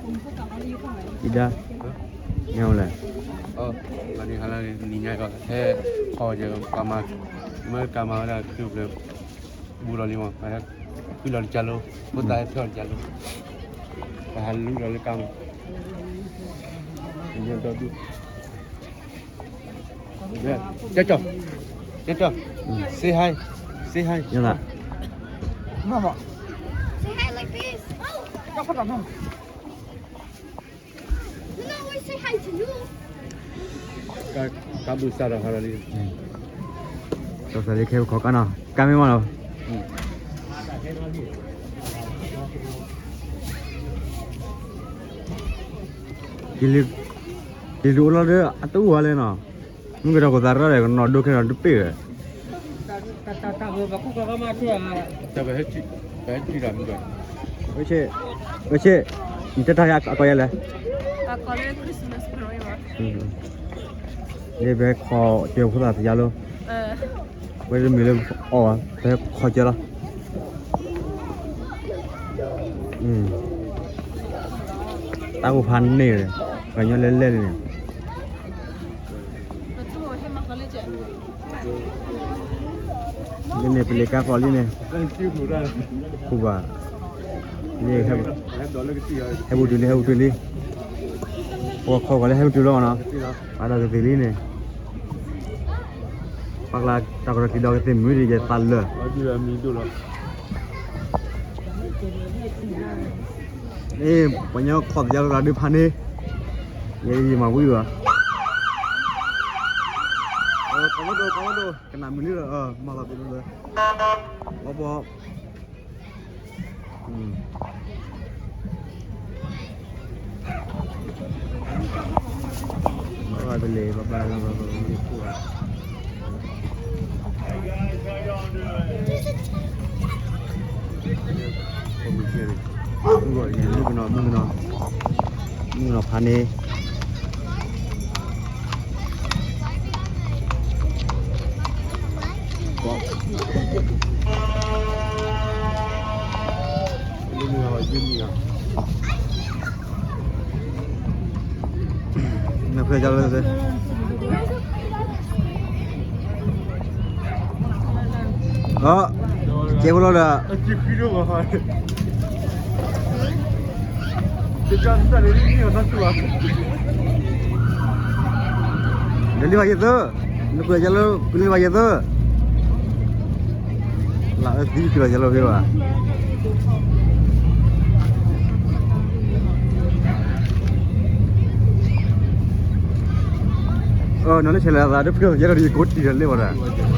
အံၤဒၣ်, မ့ၢ်လဲၣ်, နံၤညါကီး ဟဲခီကမၤ, မ့ၢ်ကမၤဝဲဒၣ် သုးပူၤလီၤလံမး, ပှၤဟဲကွံလီၤတကလိ, ဖိသၣ်ဟဲထီၣ်တကလိ, ပှၤဟးလူလီၤလၢကါမး, ကၠီကၠီ, ကၠီကၠီ, say hi, say hi, ယဲဒၣ်, Say hi like this. ကါဘုးစးဒီးဟးလီၤလံ, ကၠီစးလံခဲပခီကါနီၤ, ကါမ့ၢ်မးနီၤ, က့ၤလံ, က့ၤလံအိၣ်လီၤဒီး အတအိၣ်ဝဲလဲၣ်နီၤ, မုၢ်ကဒီးကသးရၣ်ဒီး ကနီၤဒိၣ်ခဲနီၤတပ့ၢ်ဒီး, ဝဲဆ့, ဝဲဆ့, နတဲတၢ်အကီယဲလဲၣ်, လၢဖဲခီကၢဖိသၣ်တယါလိၤ, ဝဲတမ့ၢ်လၢအီၣ်ဘၣ် ဖဲခီကၢလီၤ, တၢ်အိၣ်ဖးန့ၢ်ဒီး ပှၤကညီလဲၤလဲၤန့ၣ်, န့ၣ်ပလ့ၤကါကျီလံန့ၣ်, ဃူဘၣ်, န့ၣ်, ဟဲဘူးတုၤလံ ဟဲဘူးတုၤလံ, ပှၤခီကီးလၢဟဲဘူးတုၤလီၤနီၤ, အဒီးကသ့ၣ်လံန့ၣ်, ပှၤကျါတၢ်ကရၢက့ၤဒီးကသ့ၣ်မုၢ်ဒံးယဲသးလၢာ် အ့ ပှၤညီခီၣ်သယါလိၤသးဒုးဖးန့ၣ်, ယဲယမၤဝံၤဘၣ်, ကနၣ်မုာ်လံဒီး မၤလီၤသ့လၢ, ဘီဘီ, ဘၣ်ဘၣ်တလဲၤ ဘၣ်ဘၣ်လၢဘၣ်ဘၣ်လၢခိၣ်ဧါ, မုၣ်ကနီၤ မုၣ်ကနီၤ, မုၣ်ကနီၤဖးန့ၣ် နဖျဲၣ်ကၢ်လၢ, ကဲဖိလီၤဒီး, နလံဘၣ်ယဲၢ်သၢ, နကွဲးယဲၢ်လၢ ကလံဘၣ်ယဲၢ်သၢ, လၢအသံကလီၤယဲၢ်လၢဖဲဘၣ် နီၢ်လၢဆဲးလၢအသး တဖျၢၣ်ယဲၢ်လီၤဒီး ယကိးတံၢ်ဒီးလၢဘၣ်ဒီး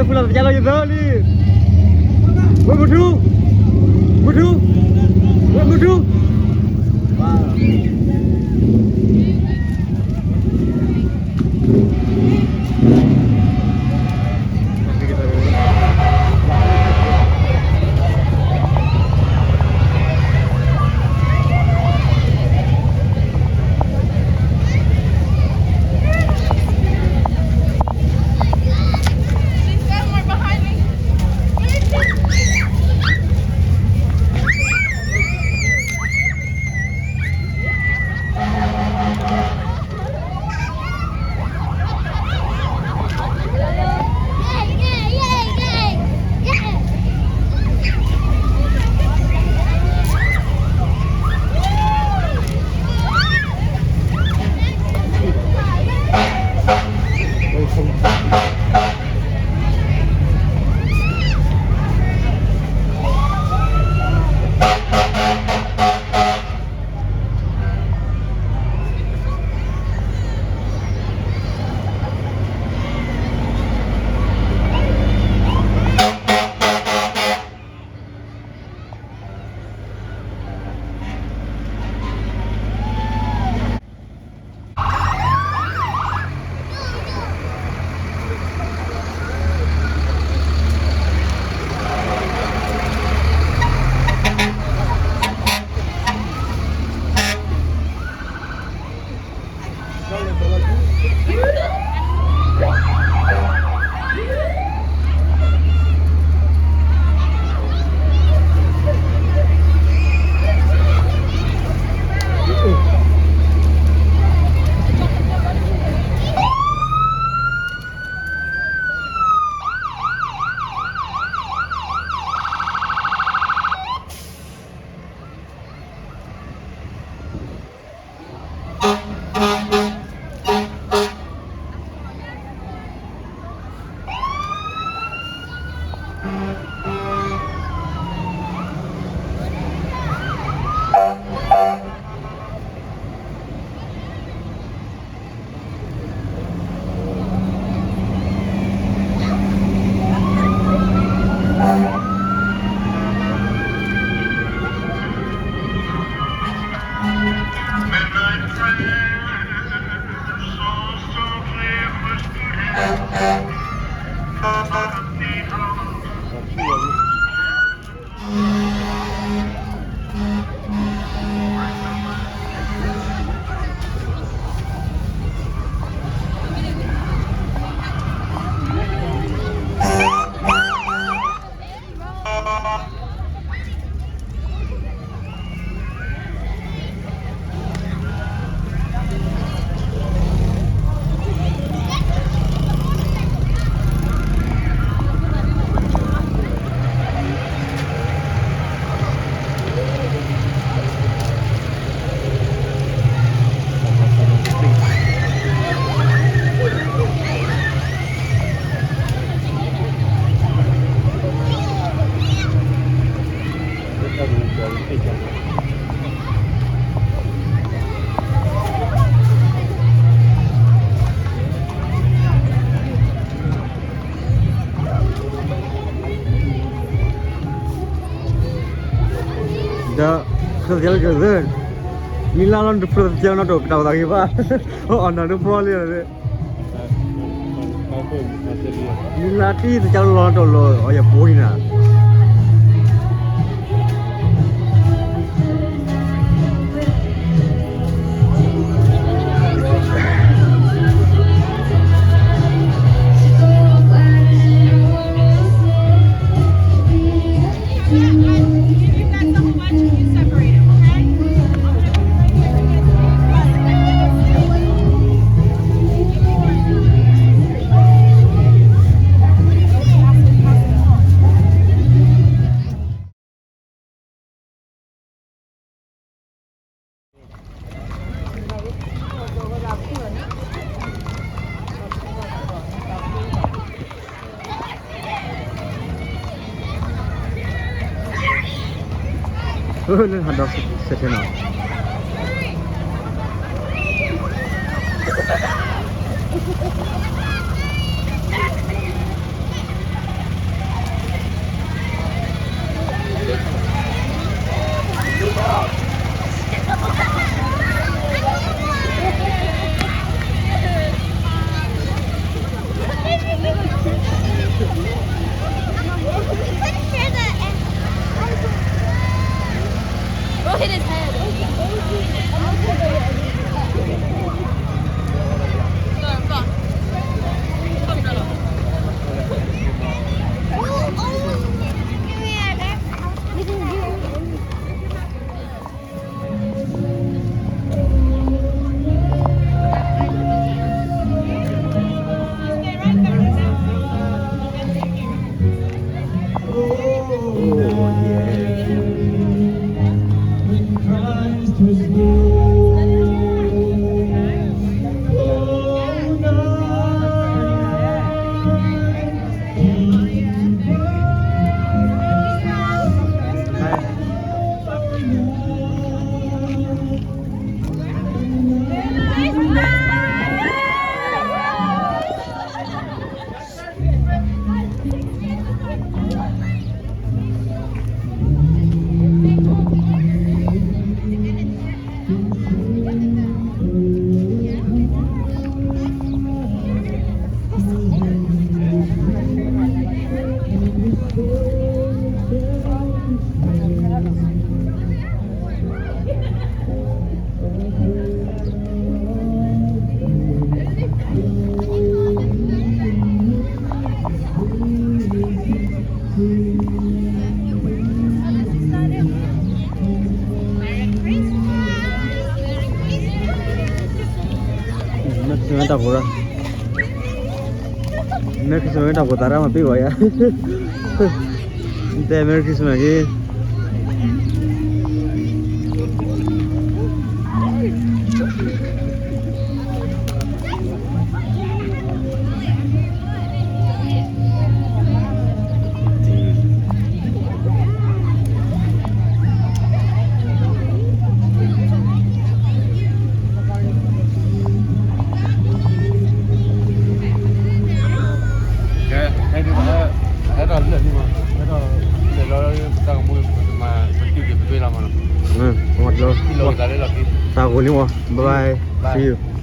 ပူၤလီၤတကဲလီၤယသၢလံ. ဝ့ၢ်မုၢ်ထူ, မုၢ်ထူ, ဝ့ၢ်မုၢ်ထူ.ဒီး ဖျၢၣ်သကဲလၢကသၢ, မံလါလီၤနတဖျၢၣ်သကဲလၢနီၢ်တိၢ် ပတၢ်အိၣ်သးဂ့ၤဘၣ်, အီၣ်နၤဒိဖီလံ, မံလါတံၢ်သကဲလၢလီၤနီၢ်တိၢ်လီၤ အီၣ်ယၤပူၤန့ၣ်နၤ. တၢ်ဖိရၣ် Merry Christmas တၢ်ဖိသးရၣ်မၤပ့ၢ်ဂီၤယၤ, တဲ Merry Christmas က့ၤ. ဟဲဒီးလၢာ်န့ၣ်မး, ဟဲဒီးလၢာ်လီၤ ပတၢ်ကမူပမၤပတုာ်က့ၤပသွ့လီၤမးနီၤ, တၢ်ဂိၤလံမး, bye bye, see you.